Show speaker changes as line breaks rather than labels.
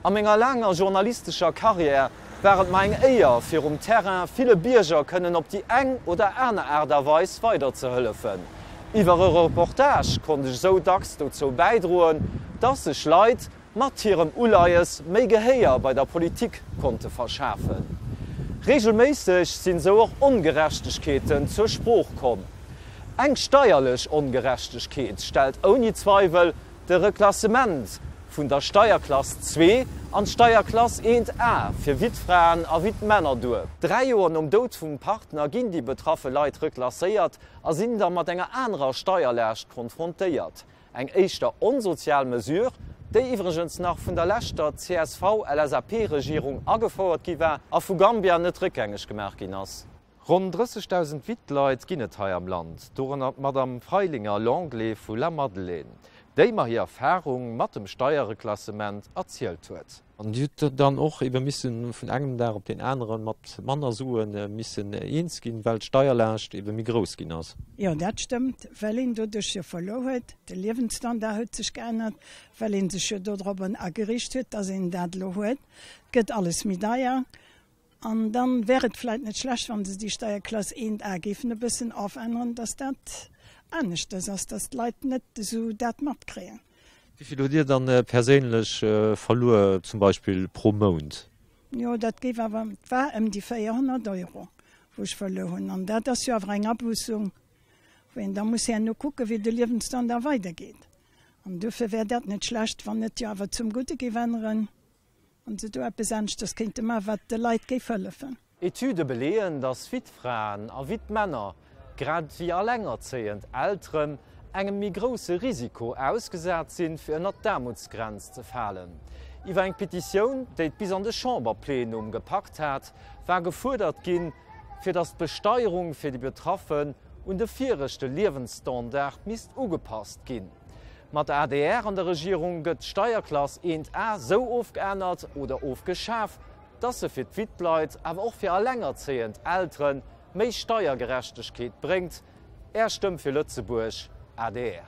A menger laanger journalistescher Karriär war et mer eng Éier, fir um Terrain ville Bierger kënnen op déi eng oder aner Aart a Weis weiderzehëllefen. Iwwer e Reportage konnt ech esou dacks dozou bäidroen, dass sech Leit mat hirem Uleies méi Gehéier bei der Politik konnte verschafen. Reegelméisseg sinn esou och Ongerechtegkeeten zur Sprooch komm. Eng steierlech Ongerechtegkeet stellt ouni Zweiwel de Reklassement vun der Steierklass zwee an d'Steierklass eent A fir Wittfraen a Wittmänner duer. 3 Joer nom Doud vum Partner ginn déi betraffe Leit reklasséiert a sinn da mat enger anerer Steierlaascht konfrontéiert. Eng éischter onsozial Mesure, déi iwwregens nach vun der leschter CSV-LSAP-Regierung agefouert gi war a vu Gambia net réckgängeg gemaach ginn ass. Ronn 30.000 Wittleit ginn et hei am Land, dorënner d'Madame Freilinger-Lenglet vu Lamadelaine, déi mer hir Erfarung mat dem Steierreklassement erzielt huet. An Dir hutt dann och ebe missen vun engem Dag op deen anere mat manner Sue missen eens ginn, well d'Steierlaascht ebe méi grouss ginn ass.
Jo, dat stëmmt, well een doduerch jo verluer huet. De Liewensstandard huet sech geännert, well ee sech jo dodrobber ageriicht huet, dass een dat elo huet. Et gëtt alles méi deier. An dann wär et vläit net schlecht, wa se déi Steierklass 1 A géifen e bëssen ofänneren, dass dat aneschters ass, dass d'Leit net esou dat matkréien.
Wéi vill hutt Dir dann perséinlech verluer, zum Beispill pro Mount?
Jo, dat géif awer, et war ëm déi 400 Euro, wou ech verluer hunn. An dat ass jo awer eng Abuussung, wou een da muss herno kucken, wéi de Liewensstandard weidergeet. An dofir wär dat net schlecht, wann et jo awer zum Gudde géif änneren. Wann se do eppes aneschters kéinte maachen, wat de Leit géif hëllefen.
Etüde beleeën, datt Wittfraen a Wittmänner, grad ewéi allengerzéiend Elteren, engem méi grousse Risiko ausgesat sinn, fir ënnert d'Aarmutsgrenz ze falen. Iwwer eng Petitioun, déi et bis an de Chamberplenum gepackt hat, war gefuerdert ginn, fir datt d'Besteierung fir déi Betraffen un de viregte Liewensstandard misst ugepasst ginn. Mat der adr an der Regierung gëtt d'Steierklass 1 A sou ofgeännert oder ofgeschaf, dass se fir d'Wittleit, awer och fir allengerzéiend Eltere méi Steiergerechtegkeet bréngt. Är Stëmm fir Lëtzebuerg, adr.